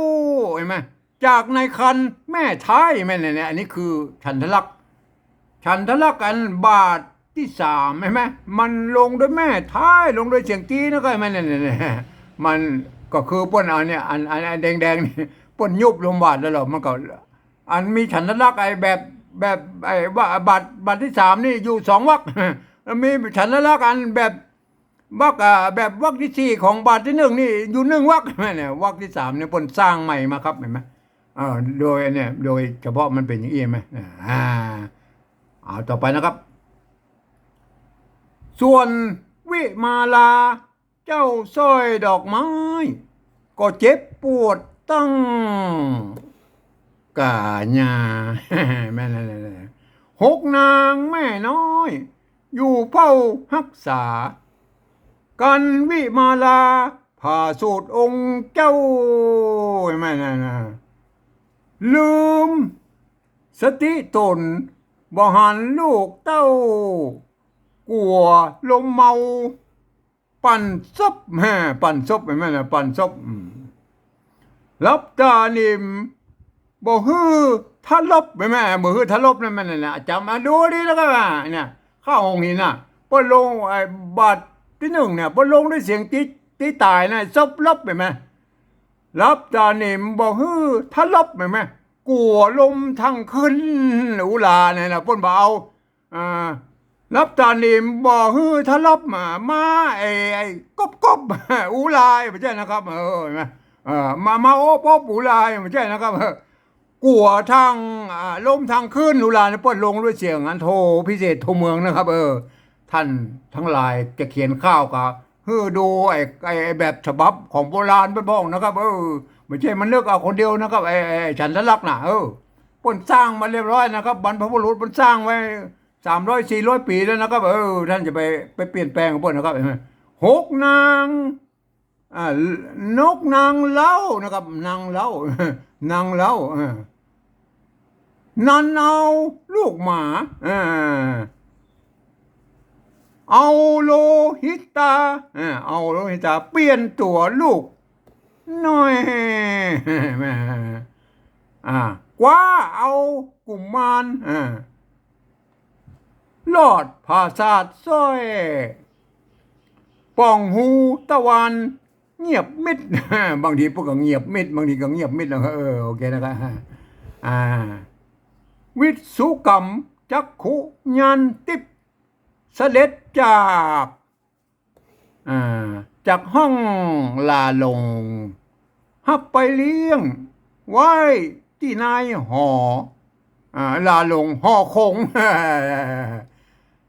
หันก่อ จากในครรภ์แม่ท้าย หันก่อ เนี่ย เนี่ย อันนี้คือฉันทลักษณ์ ฉันทลักษณ์อันบาทตี้สาม หันก่อ มันลงโดยแม่ท้าย ลงโดยเสียงตี๋นะก็ หันก่อ เนี่ย เนี่ย เนี่ย มันก็คือเปิ้นเอาเนี่ย อัน อัน อันแดงๆ นี่ เปิ้นยุบลมบาดแล้วเหรอ มันก็ อันมีฉันทลักษณ์ไอ้แบบ แบบไอ้ว่าบาท บาทตี้สามนี่อยู่สองวรรค แล้วมีฉันทลักษณ์อันแบบ วรรค อ่า แบบวรรคตี้สี่ของบาทตี้นึ่งนี่อยู่นึ่งวรรค เนี่ย วรรคตี้สามเนี่ยเปิ้นสร้างใหม่มาครับ หันก่อ เออ โดยอันเนี่ย โดยเฉพาะมันเป๋นอย่างอี้ หันก่อ อ่า เอาต่อไปนะครับ ส่วนวิมาลา เจ้าสร้อยดอกไม้ ก็เจ็บปวดตั้งก๋าญา แม่นแล้ว หกนางแม่น้อย อยู่เฝ้าฮักษา กั๋นวิมาลา ผ่าสูตรองค์เจ้า แม่นแล้ว ลืมสติต๋น บ่หันลูกเต้า กั๋วลมเมา ปั่นศพ แม่ ปั่นศพ หันก่อ แม่นแล้ว ปั่นศพ อืม หลับต๋านิ่ม บ่หื้อทะลบ หันก่อ แม่ บ่หื้อทะลบนะ แม่นแล้ว จ๋ำ อ่ะ ดูดีแล้วก็ว่า เนี่ย ข้าวหงส์หินน่ะ เปิ้นลง ไอ้บาทตี้นึ่งเนี่ย เปิ้นลงโดยเสียงตี๋ ตี๋ต๋ายนะ ศพลบ หันก่อ หลับต๋านิ่ม บ่หื้อทะลบ หันก่อ กั๋วลมทั้งคืน อุราเนี่ยนะ เปิ้นบ่เอา อ่า หลับต๋านิ่ม บ่หื้อทะลบ มา มา ไอ้ ไอ้กบกบ อุรา บ่ใจ้นะครับ เออ หันก่อ เออ มา มาอบอบอุรา บ่ใจ้นะครับ เออ กั๋วทั้ง อ่า ลมทั้งคืน อุราเนี่ย เปิ้นลงโดยเสียงอันโทพิเศษโทเมืองนะครับ เออ ท่านตังหลายจะเขียนข้าวก็หื้อดูไอ้ ไอ้แบบฉบับของโบราณเปิ้นบ้องนะครับ เออ บ่ใจ้มานึกเอาคนเดียวนะครับ ไอ้ ไอ้ฉันทลักษณ์น่ะ เออ เปิ้นสร้างมาเรียบร้อยนะครับ บรรพบุรุษเปิ้นสร้างไว้ สามร้อยสี่ร้อยปี๋แล้วนะครับ เออ ท่านจะไป ไปเปลี่ยนแปลงกับเปิ้นนะครับ เออ หกนาง อ่า นกนางเล้านะครับ นางเล้า นางเล้า เออ นั้นเอาลูกหมา เออ เอาโลหิตา เออ เอาโลหิตา เปลี่ยนตั๋วลูกน้อย แม่ อ่า คว้าเอากุมาร เออ ลอดผาสาทสร้อย ป่องหูตะวันเงียบมิด บางทีเปิ้นก็เงียบมิด บางทีก็เงียบมิดนะ เออ โอเคนะครับ อ่า วิสุกรรมจักขุญาณทิพย์ เสด็จจาก อ่า จากห้องลาลง ฮับไปเลี้ยงไว้ตี้ในหอ อ่า ลาลงหอโขง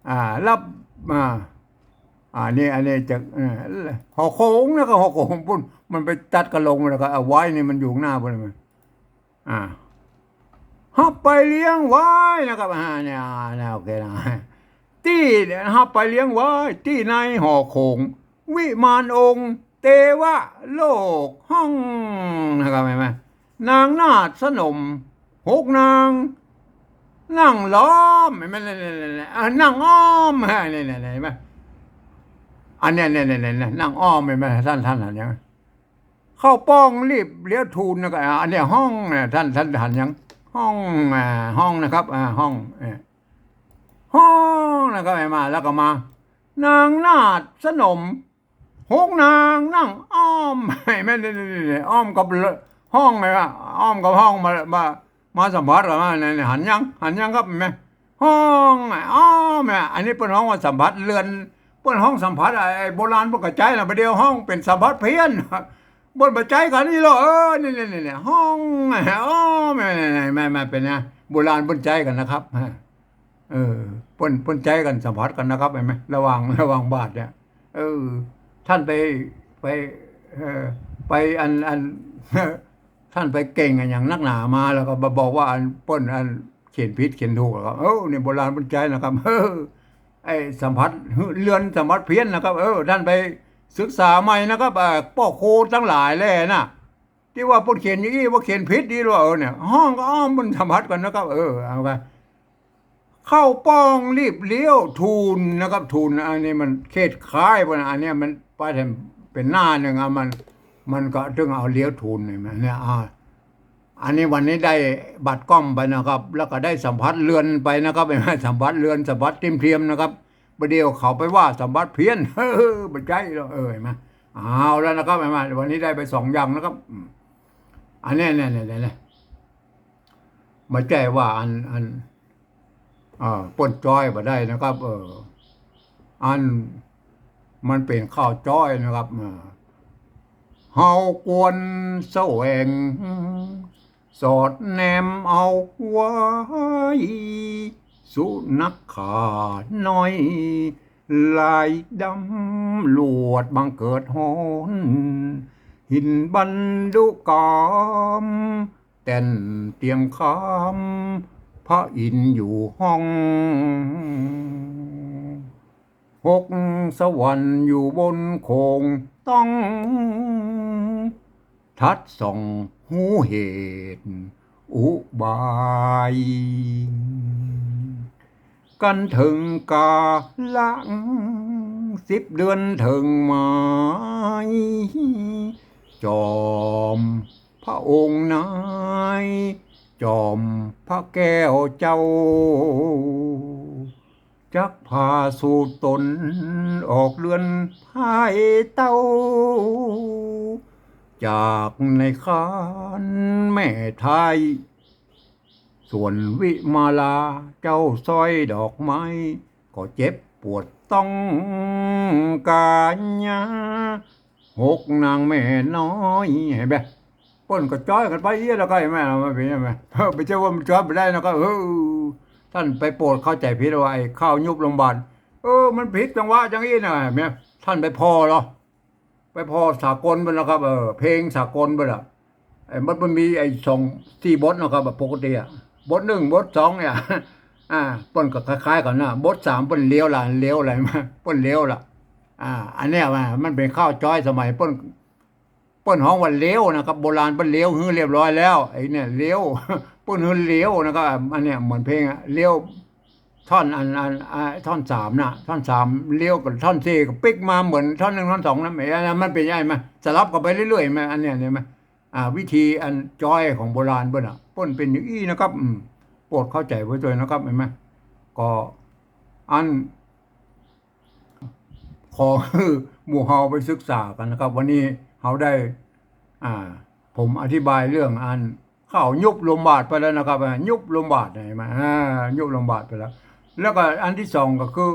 อ่า รับ อ่า อันนี้ อันนี้จะ เอ่อ หอโขงนะ ก็หอโขงปุ้น มันไปตัดกะลงแล้วก็เอาไว้นี่มันอยู่ข้างหน้าปุ้น อ่า ฮับไปเลี้ยงไว้นะครับ อ่า เนี่ย อ่า เนี่ย โอเคนะ ตี้ ฮับไปเลี้ยงไว้ตี้ในหอโขง วิมานองค์เตวะโลกห้องนะครับ หันก่อ นางนาฏสนมหกนาง นั่งล้อม หันก่อ เนี่ย เนี่ย เนี่ย เนี่ย อ่า นั่งอ้อม เนี่ย เนี่ย เนี่ย หันก่อ อันเนี้ย เนี่ย เนี่ย เนี่ย เนี่ย นั่งอ้อม หันก่อ ท่าน ท่านหันยัง เข้าป้องรีบเลี้ยวทูลนะก็ อ่า อันเนี้ยห้องเนี่ย ท่าน ท่านหันยัง ห้อง อ่า ห้องนะครับ อ่า ห้อง เอ่อ ห้องนะครับ หันก่อ แล้วก็มา นางนาฏสนมหกนางนั่งอ้อม หันก่อ เนี่ย เนี่ย เนี่ย เนี่ย อ้อมกับห้องไงวะ อ้อมกับห้องมา มา มาสัมผัสกันมา เนี่ย เนี่ย หันยัง หันยังครับ หันก่อ ห้องอ้อม เนี่ย อันนี้เปิ้นฮ้องว่าสัมผัสเรือน เปิ้นฮ้องสัมผัส ไอ้โบราณเปิ้นก็ใจ๊นะ บ่าเดี่ยวฮ้องเป๋นสัมผัสเพี้ยน เปิ้นบ่ใจ๊กั๋นอี้ลอ เออ นี่ นี่ นี่ นี่ ห้อง อ้อม นี่ นี่ นี่ มา มาเป๋นไง โบราณเปิ้นใจ๊กั๋นนะครับ เออ เปิ้น เปิ้นใจ๊กั๋นสัมผัสกั๋นนะครับ หันก่อ ระหว่าง ระหว่างบาทเนี่ย เออ ท่านไป ไป เออ ไปอัน อัน ท่านไปเก่งอะหยังนักหนามา แล้วก็มาบอกว่าอันเปิ้นอันเขียนผิดเขียนถูกอะครับ เออ เนี่ยโบราณเปิ้นใจ๊นะครับ เออ ไอ้สัมผัสเรือนสัมผัสเพี้ยนนะครับ เออ ท่านไปศึกษาใหม่นะครับ เอ่อ ป้อครูตังหลายแลน่ะ ตี้ว่าเปิ้นเขียนอย่างอี้ ว่าเขียนผิดอี้ลอ เออ เนี่ย ฮ้องก็อ้อมเปิ้นสัมผัสกั๋นนะครับ เออ เอาไป เข้าป้องรีบเลี้ยวทูลนะครับ ทูล อันนี้มันเขตคายปุ้นนะ อันเนี้ยมันไปแถมเป๋นหน้านึ่งอะ มัน มันก็ตึงเอาเลี้ยวทูล หันก่อ เนี่ย อ่า อันนี้วันนี้ได้บัตรก้อมไปนะครับ แล้วก็ได้สัมผัสเรือนไปนะครับ หันก่อ สัมผัสเรือน สัมผัสเทียมเทียมนะครับ บ่าเดี่ยวเขาไปว่าสัมผัสเพี้ยน เออ บ่ใจ๊ลอ เออ หันก่อ เอาแล้วนะครับ หันก่อ วันนี้ได้ไปสองอย่างนะครับ อืม อันเนี้ย เนี่ย เนี่ย เนี่ย เนี่ย บ่ใจ้ว่าอัน อัน เอ่อ เปิ้นจ๊อยบ่ได้นะครับ เออ อัน มันเป๋นข้าวจ๊อยนะครับ เออ เฮาควรแสวง สอดแนมเอาไว้ สุนัขข่าน้อย ลายดำลวดบังเกิดฮ้อน หินบรรดุกาม แต่นเตียงคาม พระอินทร์อยู่ห้อง หกสวรรค์อยู่บนโขง ต้องทัดส่องฮู้เหตุอุบาย กันเถิงกาละสิบเดือนเถิงหมาย จอมพระองค์นาย จอมพระแก้วเจ้า จักพาสู่ตนออกเรือนพายเต้า จากในครรภ์แม่ไท้ ส่วนวิมาลาเจ้าสร้อยดอกไม้ ก็เจ็บปวดต้องกายา หกนางแม่น้อย หันก่อ เปิ้นก็จ๊อยกั๋นไปเอี้ยแล้วก็ หันก่อ มันเป๋นหันก่อ เออ บ่ใจ้ว่ามันจ๊อยบ่ได้นะก็ เออ ท่านไปโปรดเข้าใจ๋ผิดว่าไอ้ข้าวยุบลมบาด เออ มันผิดจังหวะจังอี้นะ หันก่อ ท่านไปผ่อลอ ไปผ่อสากลไปแล้วครับ เออ เพลงสากลไปละ ไอ้มัน มันมีไอ้สอง สี่บทนะครับ ปกติอะ บทนึ่ง บทสองเนี่ย อ่า เปิ้นก็คล้ายๆ กั๋นนะ บทสามเปิ้นเลี้ยวละ เลี้ยวอะไรมา เปิ้นเลี้ยวละ อ่า อันเนี้ยว่ามันเป๋นข้าวจ๊อยสมัยเปิ้น เปิ้นฮ้องว่าเลี้ยวนะครับ โบราณเปิ้นเลี้ยวหื้อเรียบร้อยแล้ว ไอ้เนี่ยเลี้ยว เปิ้นหื้อเลี้ยวนะครับ อันเนี้ยเหมือนเพลงอะ เลี้ยว ท่อนอัน อัน อ่า ท่อนสามนะ ท่อนสามเลี้ยวกับท่อนสี่ก็ปิ๊กมาเหมือนท่อนหนึ่งท่อนสองนะ ไอ้อันนั้นมันเป๋นไงมา สลับกั๋นไปเรื่อยๆ มา อันเนี้ย หันก่อ อ่า วิธีอันจ๊อยของโบราณเปิ้นน่ะ เปิ้นเป๋นอย่างอี้นะครับ อืม โปรดเข้าใจ๋ไว้ตวยนะครับ หันก่อ ก็อัน ขอหื้อหมู่เฮาไปศึกษากั๋นนะครับ วันนี้เฮาได้ อ่า ผมอธิบายเรื่องอันข้าวยุบลมบาดไปแล้วนะครับ อ่า ยุบลมบาด หันก่อ อ่า ยุบลมบาดไปแล้ว แล้วก็อันตี้สองก็คือ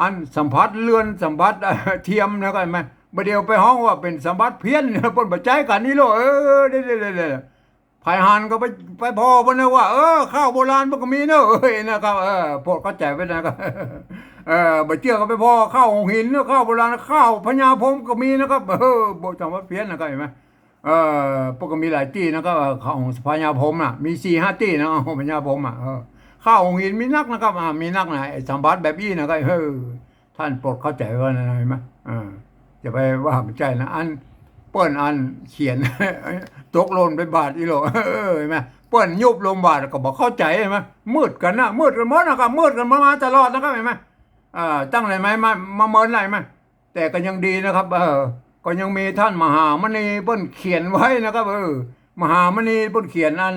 อันสัมผัสเรือนสัมผัส เทียมนะครับ หันก่อ บ่าเดี่ยวไปฮ้องว่าเป๋นสมบัติเพี้ยน เปิ้นบ่ใจ๊กั๋นอี้โล เออ เด้ๆๆๆ ใผหันก็ไป ไปผ่อเปิ้นนะว่า เออ ข้าวโบราณเปิ้นก็มีเนาะ เอ้ย นะครับ เออ โผดเข้าใจ๋ไว้นะครับ เออ บ่เจื้อก็ไปผ่อข้าวหงส์หินเนาะ ข้าวโบราณ ข้าวพญาพรหมก็มีนะครับ เออ บ่ สมบัติเพี้ยนนะครับ หันก่อ เออ เปิ้นก็มีหลายตี้นะครับ เออ ข้าวหงส์พญาพรหมน่ะ มีสี่ห้าตี้นะ ข้าวหงส์พญาพรหมอ่ะ เออ ข้าวหงส์หินมีนักนะครับ อ่า มีนักนะ ไอ้สมบัติแบบอี้นะครับ เออ ต้านโผดเข้าใจ๋ว่านะ หันก่อ อ่า จะไปว่าบ่ใจ้นะ อันเปิ้นอันเขียน ตกหล่นไปบาดอี้โล เออ หันก่อ เปิ้นยุบลงบาดก็บ่เข้าใจ๋ หันก่อ มืดกั๋นนะ มืดกั๋นหมดนะครับ มืดกั๋นมา มาตลอดนะครับ หันก่อ อ่า ตั้งแต่ไหนมา มาเมินไหนมา แต่ก็ยังดีนะครับ เออ ก็ยังมีต้านมหามณีเปิ้นเขียนไว้นะครับ เออ มหามณีเปิ้นเขียนอัน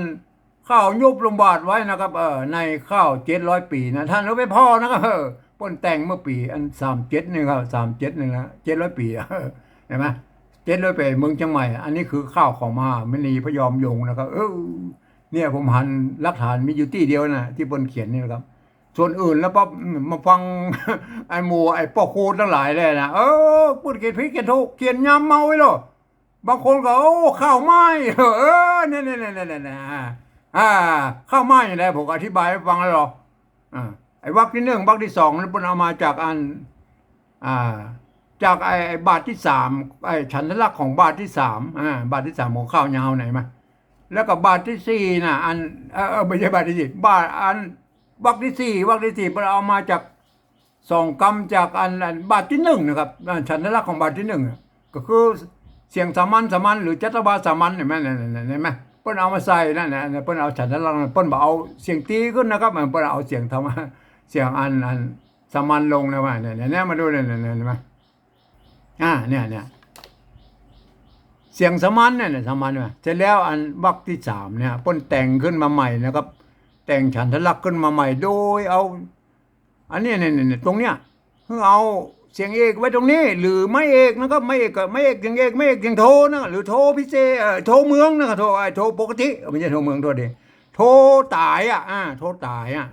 ข้าวยุบลงบาดไว้นะครับ เออ ในข้าวเจ็ดร้อยปี๋นะ ต้านเอาไปผ่อนะครับ เออ เปิ้นแต่งเมื่อปี๋อันสามเจ็ดนี่ครับ สามเจ็ดนี่นะ เจ็ดร้อยปี๋ เออ หันก่อ เจ็ดร้อยปี๋ เมืองเจียงใหม่ อันนี้คือข้าวของมหามณีพยอมยงค์นะครับ เออ เนี่ยผมหันหลักฐานมีอยู่ตี้เดียวนะ ตี้เปิ้นเขียนนี่นะครับ ส่วนอื่นแล้วปั๊บ อืม มาฟัง ไอ้หมู่ไอ้ป้อครูตังหลายเลยนะ เออ เปิ้นเขียนผิดเขียนถูก เขียนยามเมาไว้โล บางคนก็ โอ้ ข้าวไหม้ เออ เนี่ยๆๆๆๆ อ่า อ่า ข้าวไหม้นี่แหละ ผมก็อธิบายหื้อฟังแล้วหรอ อ่า ไอ้วรรคตี้นึ่ง วรรคตี้สองนี่เปิ้นเอามาจากอัน อ่า จากไอ้ ไอ้บาทตี้สาม ไอ้ฉันทลักษณ์ของบาทตี้สาม อ่า บาทตี้สามของข้าวยาวไหนมา แล้วก็บาทตี้สี่น่ะ อัน เออ เออ บ่ใจ้บาทตี้สี่ บาทอัน วรรคตี้สี่ วรรคตี้สี่เปิ้นเอามาจาก สองกำจากอัน อันบาทตี้นึ่งนะครับ อันฉันทลักษณ์ของบาทตี้นึ่งอะ ก็คือเสียงสามัญ สามัญ หรือจัตวาสามัญ หันก่อ หันก่อ หันก่อ เปิ้นเอามาใส่นั่นนะ เปิ้นเอาฉันทลักษณ์ เปิ้นบ่เอาเสียงตรีขึ้นนะครับ เปิ้นเอาเสียงธรรมะ เสียงอัน อันสามัญลงนะว่า เนี่ย เนี่ย เนี่ย มาดู เนี่ย เนี่ย เนี่ย หันก่อ อ่า เนี่ย เนี่ย เสียงสามัญเนี่ย เนี่ย สามัญมา เสร็จแล้วอันวรรคตี้สามเนี่ย เปิ้นแต่งขึ้นมาใหม่นะครับ แต่งฉันทลักษณ์ขึ้นมาใหม่ โดยเอา อันเนี้ย เนี่ย เนี่ย เนี่ย ตรงเนี้ย คือเอาเสียงเอกไว้ตรงนี้ หรือไม้เอกนะครับ ไม้เอกกับไม้เอก เสียงเอก ไม้เอก เสียงโทนะ หรือโทพิเศษ เอ่อ โทเมืองนะครับ โท ไอ้โทปกติ ไม่ใช่โทเมือง โทษที โทต๋ายอ่ะ อ่า โทต๋ายอ่ะ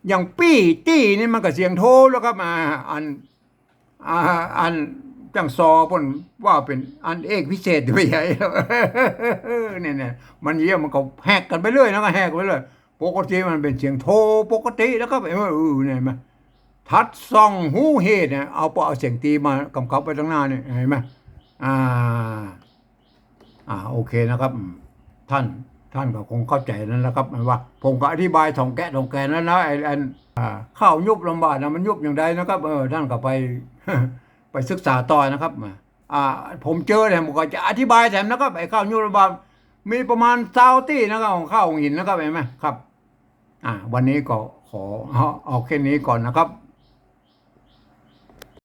อย่างปี้ตี้นี่มันก็เสียงโทแล้วครับ อ่า อัน อ่า อันจั่งซอเปิ้นว่าเป๋นอันเอกพิเศษไปใหญ่ เนี่ย เนี่ย มันเยียะ มันก็แหกกั๋นไปเรื่อยนะ ก็แหกไปเรื่อย ปกติมันเป๋นเสียงโทปกตินะครับ เออ เออ เนี่ย หันก่อ ทัดส่องฮูเหตุเนี่ย เอา เอาเสียงตรีมากำกับไว้ตังหน้าเนี่ย หันก่อ อ่า อ่า โอเคนะครับ อืม ต้าน ต้านก็คงเข้าใจ๋นั้นแหละครับ ว่าผมก็อธิบายถ่องแกะถ่องแกะนั้นนะ ไอ้ อัน อ่า ข้าวยุบลงบาดนะ มันยุบอย่างใดนะครับ เออ ต้านก็ไป ไปศึกษาต่อนะครับ อ่า ผมเจอเนี่ย ผมก็จะอธิบายแถมนะครับ ไอ้ข้าวยุบลงบาด มีประมาณซาวตี้นะครับ ของข้าวหงส์หินนะครับ หันก่อ ครับ อ่า วันนี้ก็ขอ เอา เอาแค่นี้ก่อนนะครับ